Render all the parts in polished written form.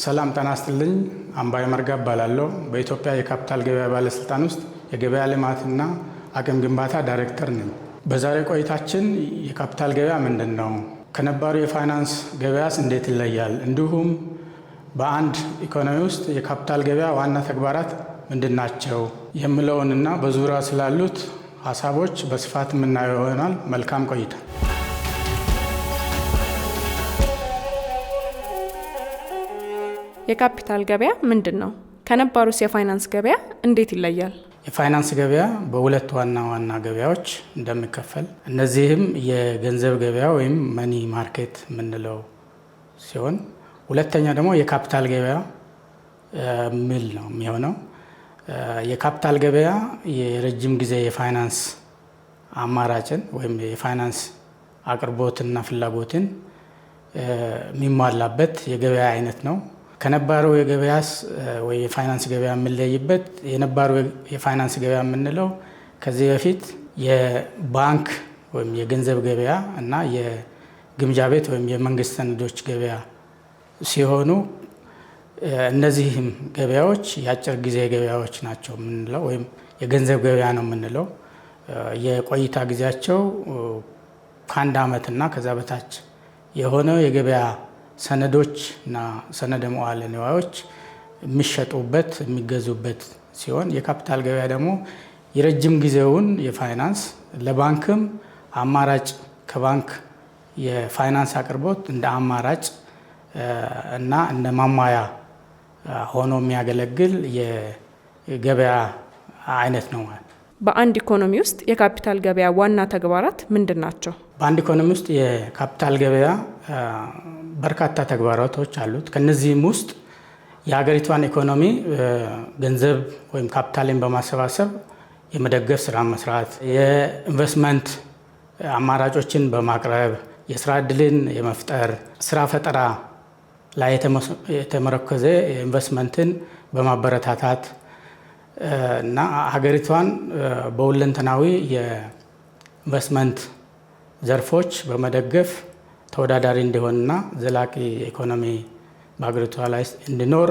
ሰላም ጤና ይስጥልኝ። አምባዬ መርጋ እባላለሁ። በኢትዮጵያ የካፒታል ገበያ ባለስልጣን ውስጥ የገበያ ልማትና አቅም ግንባታ ዳይሬክተር ነኝ። በዛሬ ቆይታችን የካፒታል ገበያ ምንድን ነው፣ ከነባሩ የፋይናንስ ገበያስ እንዴት ይለያል፣ እንዲሁም በአንድ ኢኮኖሚ ውስጥ የካፒታል ገበያ ዋና ተግባራት ምንድን ናቸው የሚለውንና በዙሪያ ስላሉት ሀሳቦች በስፋት የምናየው ይሆናል። መልካም ቆይታ። የካፒታል ገበያ ምንድን ነው? ከነባሩስ የፋይናንስ ገበያ እንዴት ይለያል? የፋይናንስ ገበያ በሁለት ዋና ዋና ገበያዎች እንደሚከፈል፣ እነዚህም የገንዘብ ገበያ ወይም money market የምንለው ሲሆን ሁለተኛ ደግሞ የካፒታል ገበያ የሚል ነው የሚሆነው። የካፒታል ገበያ የረጅም ጊዜ የፋይናንስ አማራጭን ወይም የፋይናንስ አቅርቦትና ፍላጎትን የሚሟላበት የገበያ አይነት ነው። ከነባሩ የገበያስ ወይ የፋይናንስ ገበያ የምንለይበት፣ የነባሩ የፋይናንስ ገበያ የምንለው ከዚህ በፊት የባንክ ወይም የገንዘብ ገበያ እና የግምጃ ቤት ወይም የመንግስት ሰነዶች ገበያ ሲሆኑ፣ እነዚህም ገበያዎች የአጭር ጊዜ ገበያዎች ናቸው የምንለው ወይም የገንዘብ ገበያ ነው የምንለው። የቆይታ ጊዜያቸው ከ1 ዓመትና ከዛ በታች የሆነ የገበያ ሰነዶች እና ሰነደ መዋዕለ ንዋዮች የሚሸጡበት፣ የሚገዙበት ሲሆን፣ የካፒታል ገበያ ደግሞ የረጅም ጊዜውን የፋይናንስ ለባንክም አማራጭ፣ ከባንክ የፋይናንስ አቅርቦት እንደ አማራጭ እና እንደ ማሟያ ሆኖ የሚያገለግል የገበያ አይነት ነው ማለት። በአንድ ኢኮኖሚ ውስጥ የካፒታል ገበያ ዋና ተግባራት ምንድን ናቸው? በአንድ ኢኮኖሚ ውስጥ የካፒታል ገበያ በርካታ ተግባራቶች አሉት። ከነዚህም ውስጥ የሀገሪቷን ኢኮኖሚ ገንዘብ ወይም ካፒታልን በማሰባሰብ የመደገፍ ስራ መስራት፣ የኢንቨስትመንት አማራጮችን በማቅረብ የስራ እድልን የመፍጠር፣ ስራ ፈጠራ ላይ የተመረኮዘ ኢንቨስትመንትን በማበረታታት እና ሀገሪቷን በሁለንተናዊ የኢንቨስትመንት ዘርፎች በመደገፍ ተወዳዳሪ እንዲሆንና ዘላቂ ኢኮኖሚ በሀገሪቷ ላይ እንዲኖር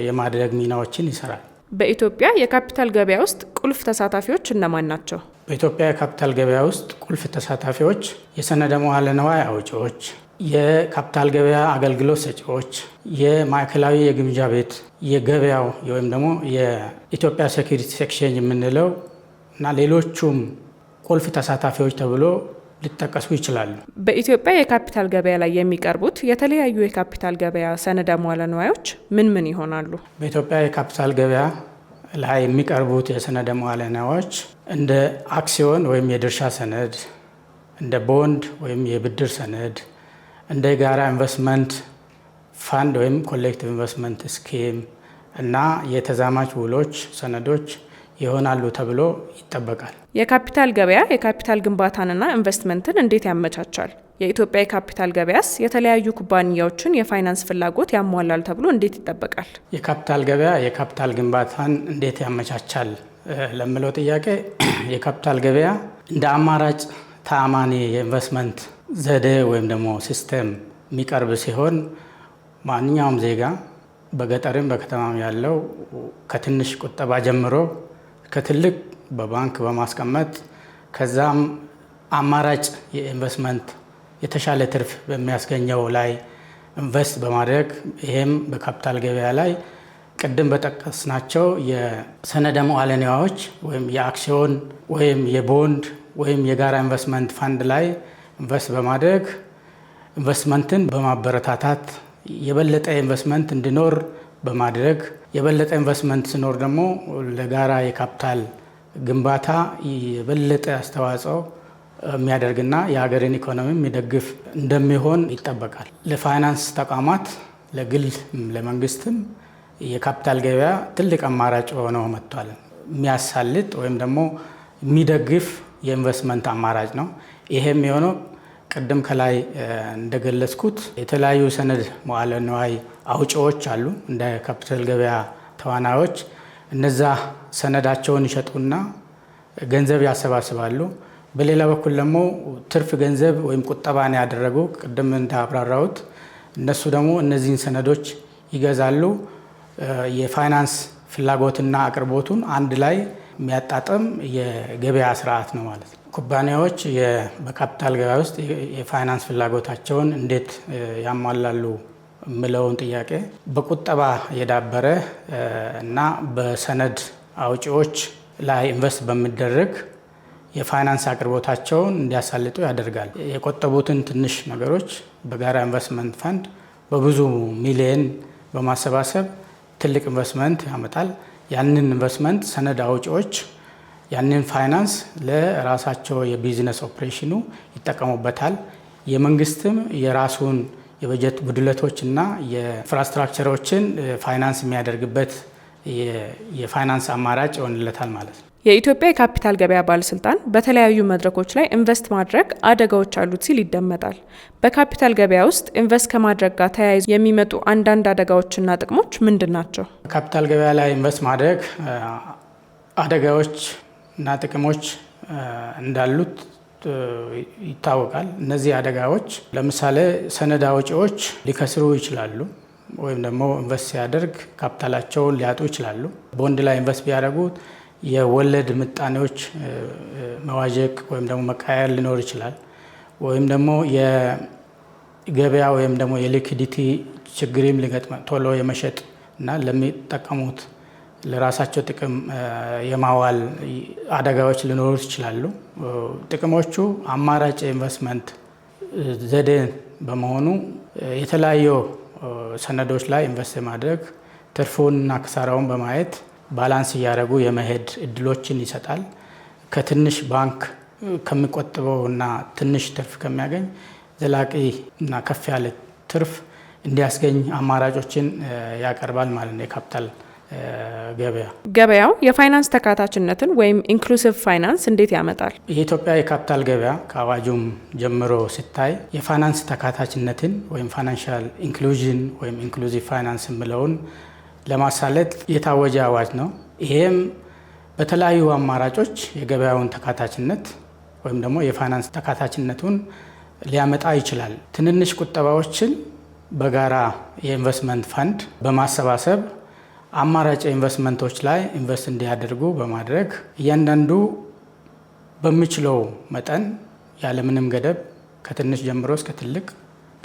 የማድረግ ሚናዎችን ይሰራል። በኢትዮጵያ የካፒታል ገበያ ውስጥ ቁልፍ ተሳታፊዎች እነማን ናቸው? በኢትዮጵያ የካፒታል ገበያ ውስጥ ቁልፍ ተሳታፊዎች የሰነደ መዋዕለ ንዋይ አውጪዎች፣ የካፒታል ገበያ አገልግሎት ሰጪዎች፣ የማዕከላዊ የግምጃ ቤት፣ የገበያው ወይም ደግሞ የኢትዮጵያ Securities Exchange የምንለው እና ሌሎቹም ቁልፍ ተሳታፊዎች ተብሎ ሊጠቀሱ ይችላሉ። በኢትዮጵያ የካፒታል ገበያ ላይ የሚቀርቡት የተለያዩ የካፒታል ገበያ ሰነደ መዋዕለ ንዋዮች ምን ምን ይሆናሉ? በኢትዮጵያ የካፒታል ገበያ ላይ የሚቀርቡት የሰነደ መዋዕለ ንዋዮች እንደ አክሲዮን ወይም የድርሻ ሰነድ፣ እንደ ቦንድ ወይም የብድር ሰነድ፣ እንደ የጋራ ኢንቨስትመንት ፋንድ ወይም collective investment scheme እና የተዛማች ውሎች ሰነዶች ይሆናሉ ተብሎ ይጠበቃል። የካፒታል ገበያ የካፒታል ግንባታንና ኢንቨስትመንትን እንዴት ያመቻቻል? የኢትዮጵያ የካፒታል ገበያስ የተለያዩ ኩባንያዎችን የፋይናንስ ፍላጎት ያሟላል ተብሎ እንዴት ይጠበቃል? የካፒታል ገበያ የካፒታል ግንባታን እንዴት ያመቻቻል ለሚለው ጥያቄ፣ የካፒታል ገበያ እንደ አማራጭ ተአማኒ የኢንቨስትመንት ዘዴ ወይም ደግሞ system የሚቀርብ ሲሆን፣ ማንኛውም ዜጋ በገጠርም በከተማም ያለው ከትንሽ ቁጠባ ጀምሮ ከትልቅ በባንክ በማስቀመጥ፣ ከዛም አማራጭ የኢንቨስትመንት የተሻለ ትርፍ በሚያስገኘው ላይ invest በማድረግ፣ ይሄም በካፒታል ገበያ ላይ ቅድም በጠቀስናቸው የሰነደ መዋዕለ ንዋዮች ወይም የአክሲዮን ወይም የቦንድ ወይም የጋራ ኢንቨስትመንት ፋንድ ላይ invest በማድረግ ኢንቨስትመንትን በማበረታታት፣ የበለጠ ኢንቨስትመንት እንዲኖር በማድረግ፣ የበለጠ ኢንቨስትመንት ሲኖር ደግሞ ለጋራ የካፒታል ግንባታ የበለጠ አስተዋጽኦ የሚያደርግና የሀገርን ኢኮኖሚ የሚደግፍ እንደሚሆን ይጠበቃል። ለፋይናንስ ተቋማት፣ ለግል ለመንግስትም የካፒታል ገበያ ትልቅ አማራጭ ሆኖ መጥቷል። የሚያሳልጥ ወይም ደግሞ የሚደግፍ የኢንቨስትመንት አማራጭ ነው። ይሄም የሆነው ቅድም ከላይ እንደገለጽኩት የተለያዩ ሰነድ መዋዕለ ንዋይ አውጪዎች አሉ፣ እንደ ካፒታል ገበያ ተዋናዮች። እነዛ ሰነዳቸውን ይሸጡና ገንዘብ ያሰባስባሉ። በሌላ በኩል ደግሞ ትርፍ ገንዘብ ወይም ቁጠባን ያደረጉ፣ ቅድም እንዳብራራሁት፣ እነሱ ደግሞ እነዚህን ሰነዶች ይገዛሉ። የፋይናንስ ፍላጎትና አቅርቦቱን አንድ ላይ የሚያጣጥም የገበያ ስርዓት ነው ማለት ነው። ኩባንያዎች በካፒታል ገበያ ውስጥ የፋይናንስ ፍላጎታቸውን እንዴት ያሟላሉ የሚለውን ጥያቄ፣ በቁጠባ የዳበረ እና በሰነድ አውጪዎች ላይ invest በሚደረግ የፋይናንስ አቅርቦታቸውን እንዲያሳልጡ ያደርጋል። የቆጠቡትን ትንሽ ነገሮች በጋራ investment fund በብዙ ሚሊየን በማሰባሰብ ትልቅ ኢንቨስትመንት ያመጣል። ያንን ኢንቨስትመንት ሰነድ አውጪዎች ያንን ፋይናንስ ለራሳቸው የ business operation ኑ ይጠቀሙበታል። የመንግስትም የራሱን የበጀት ጉድለቶችና የ infrastructure ኦችን ፋይናንስ የሚያደርግበት የፋይናንስ አማራጭ ይሆንለታል ማለት ነው። የኢትዮጵያ የካፒታል ገበያ ባለስልጣን በተለያዩ መድረኮች ላይ invest ማድረግ አደጋዎች አሉት ሲል ይደመጣል። በካፒታል ገበያ ውስጥ invest ከማድረግ ጋር ተያይዞ የሚመጡ አንዳንድ አደጋዎችና ጥቅሞች ምንድን ናቸው? ካፒታል ገበያ ላይ invest ማድረግ አደጋዎች እና ጥቅሞች እንዳሉት ይታወቃል። እነዚህ አደጋዎች ለምሳሌ ሰነድ አውጪዎች ሊከስሩ ይችላሉ፣ ወይም ደግሞ invest ሲያደርግ ካፒታላቸውን ሊያጡ ይችላሉ። ቦንድ ላይ invest ቢያደርጉ የወለድ ምጣኔዎች መዋዠቅ ወይም ደግሞ መቀያየር ሊኖር ይችላል። ወይም ደግሞ የገበያ ወይም ደግሞ የ liquidity ችግርም ሊገጥም፣ ቶሎ የመሸጥ እና ለሚጠቀሙት ለራሳቸው ጥቅም የማዋል አደጋዎች ሊኖሩት ይችላሉ። ጥቅሞቹ አማራጭ የኢንቨስትመንት ዘዴ በመሆኑ የተለያዩ ሰነዶች ላይ invest የማድረግ፣ ትርፉንና ኪሳራውን በማየት balance እያደረጉ የመሄድ እድሎችን ይሰጣል። ከትንሽ ባንክ ከሚቆጥበው እና ትንሽ ትርፍ ከሚያገኝ ዘላቂ እና ከፍ ያለ ትርፍ እንዲያስገኝ አማራጮችን ያቀርባል ማለት ነው የካፒታል ገበያ። ገበያው የፋይናንስ ተካታችነትን ወይም inclusive finance እንዴት ያመጣል? የኢትዮጵያ የካፒታል ገበያ ከአዋጁም ጀምሮ ሲታይ የፋይናንስ ተካታችነትን ወይም financial inclusion ወይም inclusive finance የሚለውን ለማሳለጥ የታወጀ አዋጅ ነው። ይሄም በተለያዩ አማራጮች የገበያውን ተካታችነት ወይም ደግሞ የፋይናንስ ተካታችነቱን ሊያመጣ ይችላል። ትንንሽ ቁጠባዎችን በጋራ የ investment fund በማሰባሰብ አማራጭ ኢንቨስትመንቶች ላይ invest እንዲያደርጉ በማድረግ፣ እያንዳንዱ በሚችለው መጠን ያለምንም ገደብ ከትንሽ ጀምሮ እስከ ትልቅ፣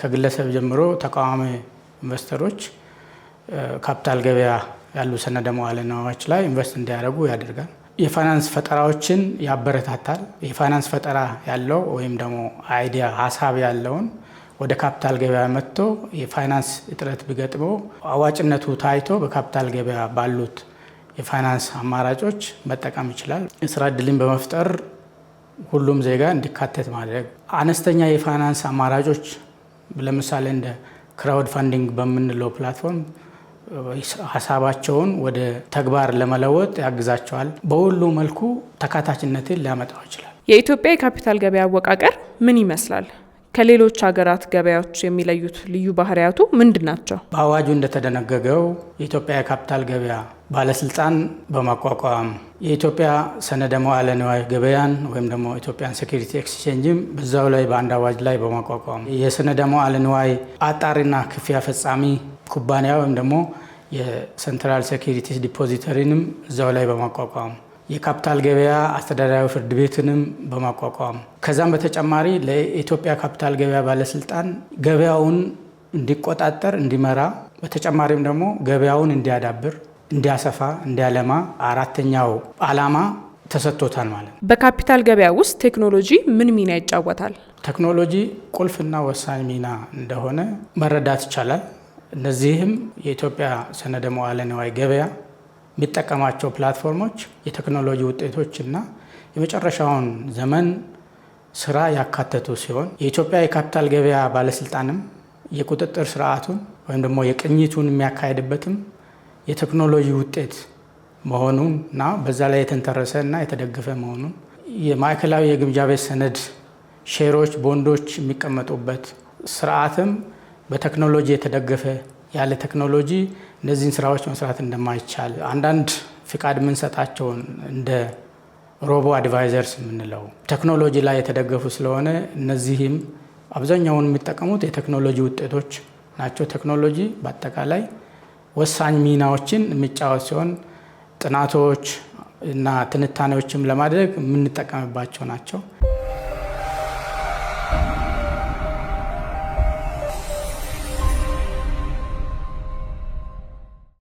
ከግለሰብ ጀምሮ ተቋማዊ investor ኦች ካፒታል ገበያ ያሉ ሰነደ መዋዕለ ንዋዮች ላይ invest እንዲያደርጉ ያደርጋል። የፋይናንስ ፈጠራዎችን ያበረታታል። የፋይናንስ ፈጠራ ያለው ወይም ደግሞ idea፣ ሀሳብ ያለውን ወደ ካፒታል ገበያ መጥቶ የፋይናንስ እጥረት ቢገጥመው አዋጭነቱ ታይቶ በካፒታል ገበያ ባሉት የፋይናንስ አማራጮች መጠቀም ይችላል። የስራ እድልን በመፍጠር ሁሉም ዜጋ እንዲካተት ማድረግ፣ አነስተኛ የፋይናንስ አማራጮች ለምሳሌ እንደ crowd funding በምንለው platform ሀሳባቸውን ወደ ተግባር ለመለወጥ ያግዛቸዋል። በሁሉ መልኩ ተካታችነትን ሊያመጣው ይችላል። የኢትዮጵያ የካፒታል ገበያ አወቃቀር ምን ይመስላል? ከሌሎች ሀገራት ገበያዎች የሚለዩት ልዩ ባህሪያቱ ምንድን ናቸው? በአዋጁ እንደተደነገገው የኢትዮጵያ የካፒታል ገበያ ባለስልጣን በማቋቋም፣ የኢትዮጵያ ሰነደ መዋዕለ ንዋይ ገበያን ወይም ደግሞ Ethiopian Security Exchange ም በዛው ላይ በአንድ አዋጅ ላይ በማቋቋም፣ የሰነደ መዋዕለ ንዋይ አጣሪና ክፍያ ፈጻሚ ኩባንያ ወይም ደግሞ የ Central Securities Depository ንም እዛው ላይ በማቋቋም፣ የካፒታል ገበያ አስተዳደራዊ ፍርድ ቤትንም በማቋቋም፣ ከዛም በተጨማሪ ለኢትዮጵያ ካፒታል ገበያ ባለስልጣን ገበያውን እንዲቆጣጠር፣ እንዲመራ፣ በተጨማሪም ደግሞ ገበያውን እንዲያዳብር፣ እንዲያሰፋ፣ እንዲያለማ አራተኛው ዓላማ ተሰጥቶታል ማለት ነው። በካፒታል ገበያ ውስጥ ቴክኖሎጂ ምን ሚና ይጫወታል? ቴክኖሎጂ ቁልፍና ወሳኝ ሚና እንደሆነ መረዳት ይቻላል። እነዚህም የኢትዮጵያ ሰነደ መዋዕለ ንዋይ ገበያ የሚጠቀማቸው platform ኦች የቴክኖሎጂ ውጤቶች እና የመጨረሻውን ዘመን ስራ ያካተቱ ሲሆን፣ የኢትዮጵያ የካፒታል ገበያ ባለስልጣንም የቁጥጥር ስርዓቱን ወይም ደግሞ የቅኝቱን የሚያካሄድበትም የቴክኖሎጂ ውጤት መሆኑን እና በዛ ላይ የተንተረሰ እና የተደገፈ መሆኑን፣ የማዕከላዊ የግምጃ ቤት ሰነድ ሼሮች፣ ቦንዶች የሚቀመጡበት ስርዓትም በቴክኖሎጂ የተደገፈ፣ ያለ ቴክኖሎጂ እነዚህን ስራዎች መስራት እንደማይቻል፣ አንዳንድ ፍቃድ የምንሰጣቸውን እንደ robo advisors የምንለው ቴክኖሎጂ ላይ የተደገፉ ስለሆነ እነዚህም አብዛኛውን የሚጠቀሙት የቴክኖሎጂ ውጤቶች ናቸው። ቴክኖሎጂ በአጠቃላይ ወሳኝ ሚናዎችን የሚጫወት ሲሆን ጥናቶች እና ትንታኔዎችም ለማድረግ የምንጠቀምባቸው ናቸው።